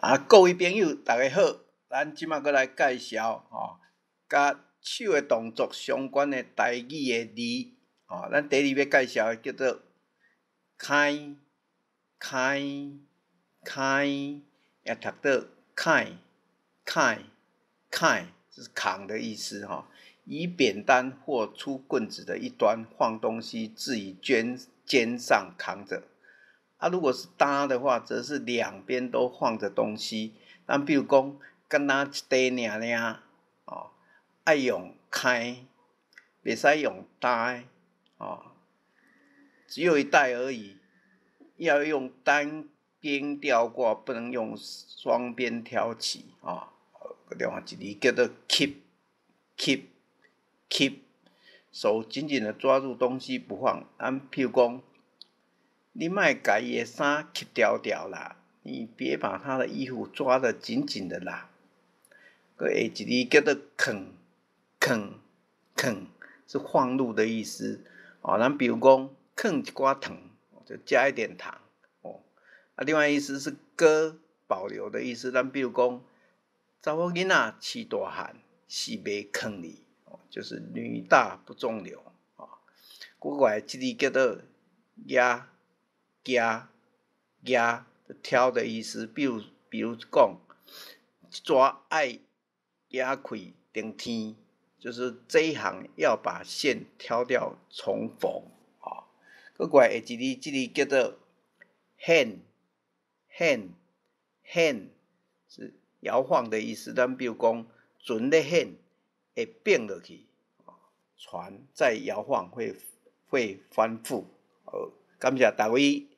啊，各位朋友，大家好，咱這馬閣來介紹吼，佮手的動作相關的台語的字。吼，咱第二欲介紹的叫做牽、牽、牽，也讀做牽、牽、牽，這是扛的意思吼。以扁擔或粗棍子的一端放東西，置於肩上扛著。啊，如果是擔的話，則是兩邊都放著東西。咱比如講，敢若一塊爾爾，哦，愛用牽，袂使用擔的，哦，只有一袋而已，要用單邊吊掛，不能用雙邊挑起，啊。另外一字叫做吸，吸，吸，手緊緊的抓住東西不放。咱譬如講，你莫共伊的衫吸牢牢啦，你別把他的衣服抓得緊緊的啦。閣下一字叫做囥，囥，囥，是放入的意思。哦，咱比如講，囥一寡糖，就加一點糖。哦，啊，另外意思是擱保留的意思。咱比如講，查某囡仔飼大漢是袂囥去，就是女大不中留。啊，閣過來這字叫做夯。夯夯，挑的意思，比如講，這逝愛夯開重天，就是這一行要把線挑掉重縫。啊，閣過來下一字，這字叫做掀掀掀，是搖晃的意思。咱比如講，船咧掀會變落去，船在搖晃會翻覆。好，感謝大家。